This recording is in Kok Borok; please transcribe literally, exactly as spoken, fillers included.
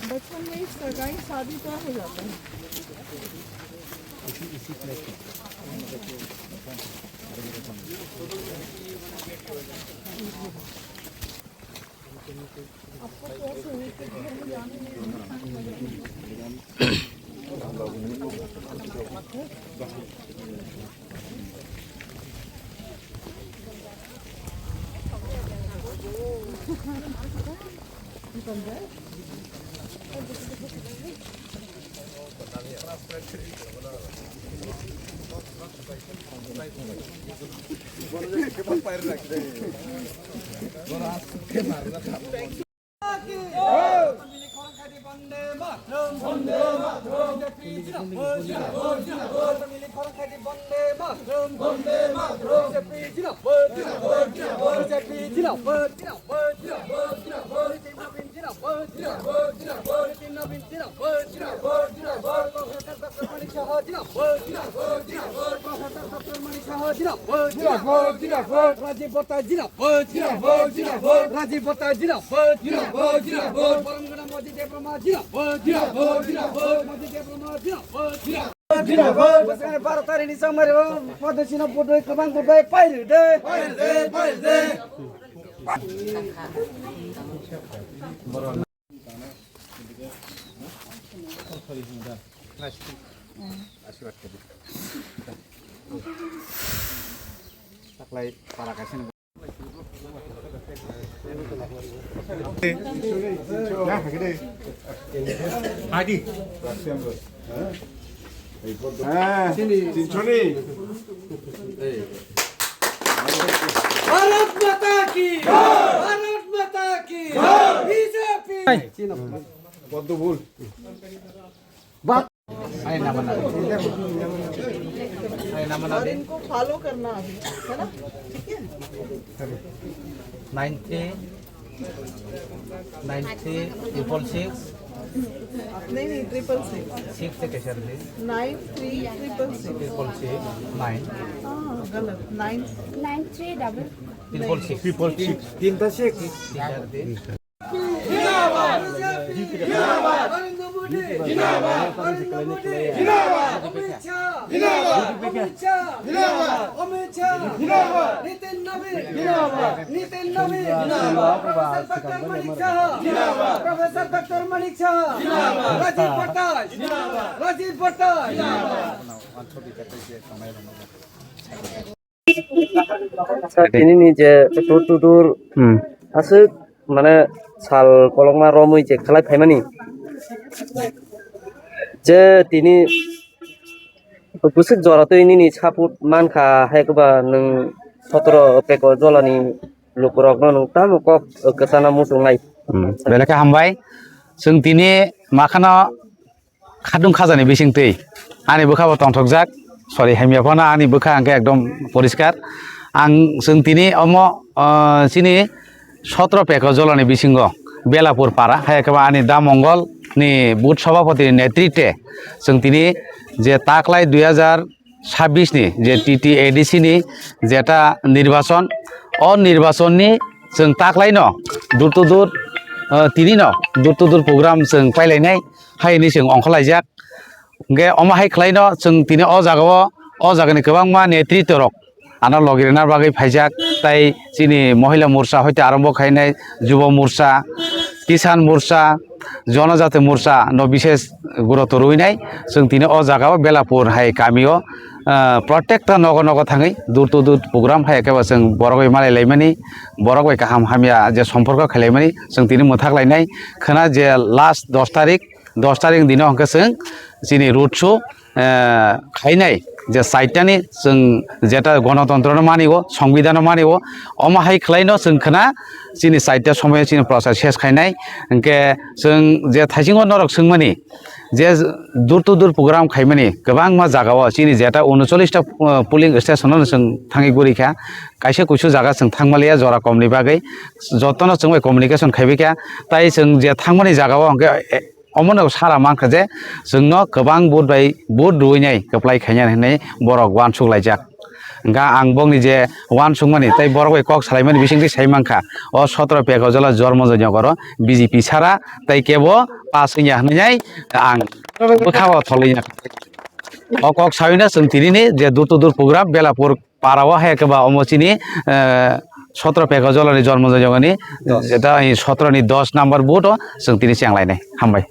बचपन में ही सगाई शादी तय हो जाता है। Rajiv Bhatta jinabad. Jinabad, jinabad. Rajiv Bhatta jinabad. Jinabad, jinabad. Paramgana Moji Debbarma jinabad. Jinabad, jinabad. Moji Debbarma jinabad. Jinabad. Bwskango baro tarikni chongmari o Padma Sino budui kwbang budui pairwdi. Pairwdi, pairwdi. Taklai para kaisa ni. Adi. Ah, tinchoni. Bharat माता की, भारत माता की, BJP. Padma Bhul. अरे, नंबर ना दे। अरे, नंबर ना दे। और इनको फॉलो करना अभी, है ना? ठीक है। Nine three, nine three triple six. नहीं, नहीं, ट्रिपल सिक्स। सिक्स से कैसे आते हैं? Nine three triple six. Triple six, nine. हाँ, गलत। Nine. Nine three double. Triple six. Triple six. तीन था सिक्स। तीन था तीन। जिंदाबाद। जिंदाबाद। नरेंद्र मोदी। जिंदाबाद। नरेंद्र मोदी। जिंदाबाद। अमित शाह। जिंदाबाद। अमित शाह। जिंदाबाद। अमित शाह। जिंदाबाद। नितिन नबीन। जिंदाबाद। नितिन नबीन। जिंदाबाद। प्रोफेसर डॉक्टर मानिक साहा। जिंदाबाद। प्रोफेसर डॉक्टर मानिक साहा। जिंदाबाद। राजीव भट्टाचार्य। जिंदाबाद। राजीव भट्टाचार्य। जिंदाबाद। Sir, tini ni je tutur tutur Hmm. aswk mane sal kolokma romwi je khlai phaimani je tini bwswk jora twi nini support mankha, hai kwba nwng sotoro peko jolani lukurokno nwng tamo kok kwchana muchungnai. Hmm. Belai khe hambai. Chwng tini makhano khadung khajani bisingtwi ani bwkha bo tongthokjak, sorry, hamya phano ani bwkha hwnkhe ekdom poriskar. Ang chwng tini omo, ah, chini sotro peko jolani bisingo Belapur para, hai khe ani Da Mongol ni booth sobhapati ni netritwe chwng tini je taklai dui hazar sabbish ni je T T A D C ni jeta nirbachon, o nirbachon ni chwng taklaino dur to dur, ah, tini no dur to dur program chwng pailainai. Hai hwnwi chwng ongkhorlaijak. Hwnkhe omo hai khlaino chwng tini o jagao, o jagani kwbangma netritworok ano logi rwna bagwi phaijak, tai chini Mohila Morcha hoite arombo khainai, Jubo Morcha, Kisan Morcha, Jonojati Morcha no bishes guroto rwinai. Chwng tini o jagao Belapur hai kamio, ah, protekta nogo nogo thangwi door to door program hai khe bo chwng borok bai malai laimani, borok bai kaham hamya je somporko khlai laimani chwng tini mwthak lainai. Khwna je last dos tarik, dos tarik ni dino hwnkhe chwng chini road show, eh, khainai. je saitani chwng jeta gonotontro no mani o, songbidhan no mani o, omo hai khlai no chwng khna chini saita somoy chini prochar ses khainai. Hwnkhe chwng je thaisingo norok swngmani je door to door program khaimani kwbangma jaga o chini jeta unochollish ta, uh, polling station no chwng thangwi guri kha. Kaisa kuisu jaga chwng thangmaliya jora komni bagwi jotono chwng bai communication khaibai kha. Tai chwng je thangmani jaga o hwnkhe, eh, omono sara mankha je chwngno kwbang vote bai vote rwinai kwplai khainai hinwi borok uansuk laijak. Hwnkha ang bokni je uansukmani tei borok bai kok salaimani bisingtwi sai mankha, o sotro Pekajala Jormonjoy Nogoro B J P sara tei kebo pass wngya hinwi ang bwkha o tholwi nakha. O kok sawino chwng tinini je door to door program Belapur para o hai khe ba omo chini, eh, sotro Pekajala ni Jormonjoy Nogorni, jeta sotro ni dos number booth o chwng tini chenglainai. Hambai.